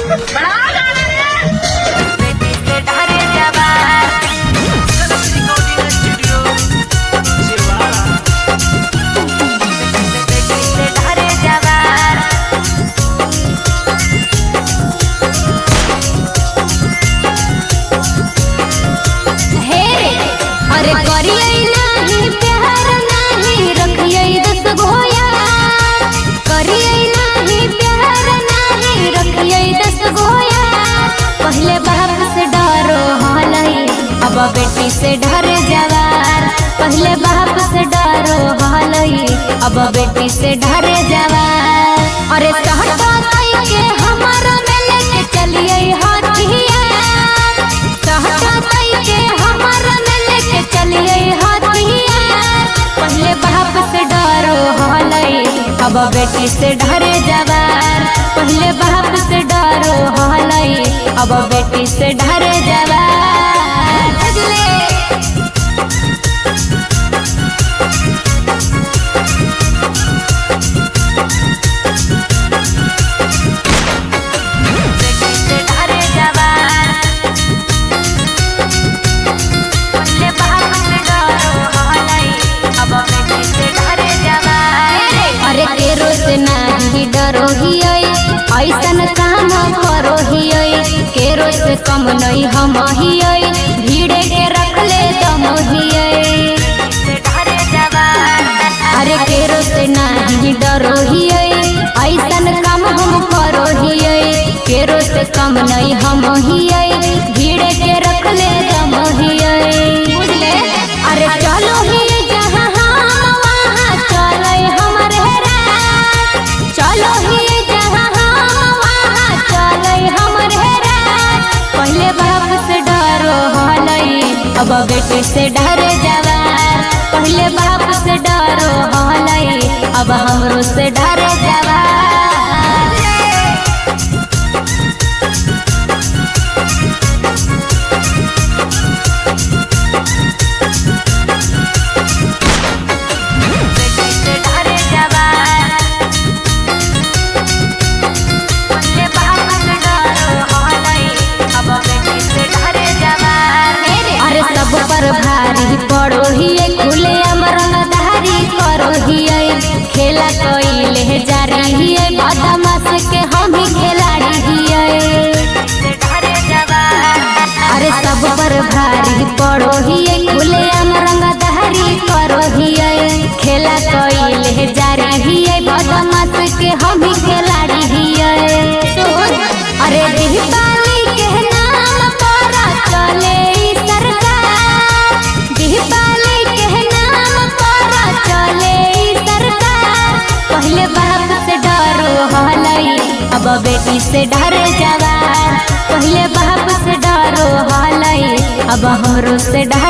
बेटी से डरे जवार। बेटी से डरे जवार। हे अरे करियै नाही प्यार नाही रखियै दस गो यार। करियै नाही प्यार नाही रखियै दस गो यार। पहले बाप से डरो हलई अब बेटी से डरे जवार। पहले बाप से डरो हलई अब बेटी से डरे जवार। अरे सहटा तई के हमर में लेके चलियै हाथियार। सहटा तई के हमर में लेके चलियै हाथियार। पहले बाप से डरो हलई अब बेटी से डरे जवार। पहले बाप से डरो हलई अब बेटी से डरे जवार। बुझले? बेटी से डरे जवार। पहले बाप से डरो हलई अब बेटी से डरे जवार। अरे केरो से नाही डरो हियै ऐसन काम करो हियै। केरो से कम नहीं हम हियै भीड़े के रखले दम हियै। से डरे जवार। अरे केरो से नाही डरो हियै ऐसन काम हम करो हियै। केरो से कम नहीं हम हियै भीड़े के रखले दम हियै। बुझले? अरे चलो हियै जहाँ हम वहाँ चलै हमर हेराज। चलो हियै जहाँ हम वहाँ चलै हमर हेराज। पहले बाप से डरो हलई अब बेटी से डरे जवार। पहले बाप से डरो हलई अब हमरो से डरे जवार। बेटी से डरे जवार। पहले बाप से डरो हलई अब बेटी से डरे जवार। अरे सब पर भारी पड़ो हियै खुले अमरंगधारी करो हियै। खेला कइले जारी हियै बदमाश के हम ही खिलाड़ी हियै। से डरे जवार। अरे सब पर भारी पड़ो हियै खुले अमरंगधारी करो हियै। खेला कइले जारी हियै बदमाश के हम ही खिलाड़ी हियै। सुन अरे दीपावली के नाम पर चले ई सरकार। दीपावली के नाम पर चले ई सरकार। पहले बाप से डरो हलई अब बेटी से डरे जवार। पहले बाप से डरो हलई अब हमरो से डरे।